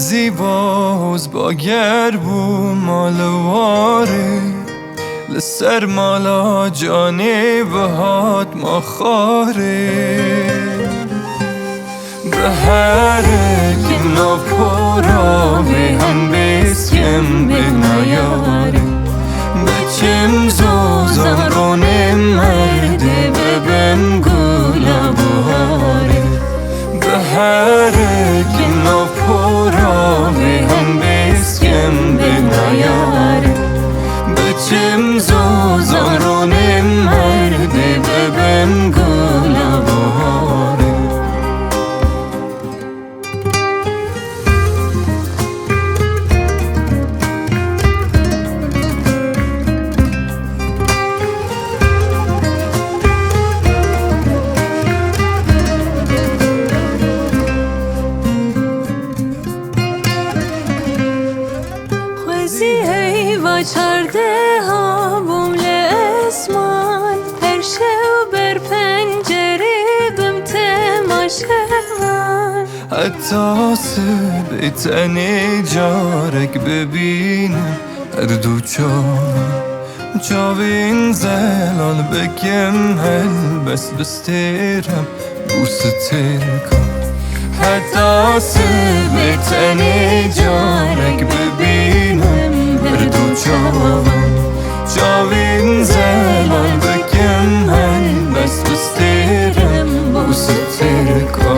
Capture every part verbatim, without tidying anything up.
Zî boz bager bû mala warê, li ser mala canê bihat ma xwarê. Biharek nav pora vê hem bêskem bê nayarê. Biçim zozan ronê merdê, bibim gula buharê. Biharek nav pora vê hem bêskem bê nayarê. Biçim zozan ronê merdê, bibim gula buharê. Xwezî heyva çardeha bûm li esman, her şew ber pencerê bim temaşevan. Heta sibê tenê carek bibînim her du çavan. Çavên zelal bikim helbest, bistêrim bû stêrka. Heta sibê tenê carek bibînim her du çavan. Çavên zelal bikim helbest, bistêrim bû stêrka.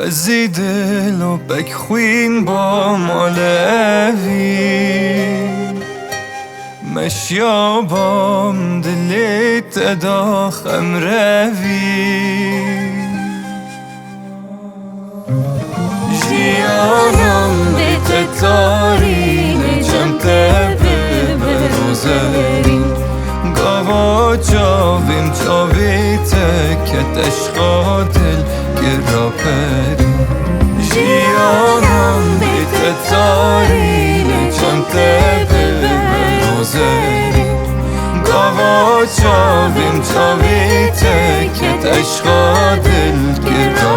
Ezî dilo pek xwîn ba malevî. Meşya bam dilê te da xemrevî. Jiyanan bê te tarî, lê çend te bibe rozerîn. Gava çavên çavê te ket eşqa dil kira perîn. Jiyanan bê te tarî, lê çend te bibe rozerîn. Gava çavên çavê te ket eşqa dil kira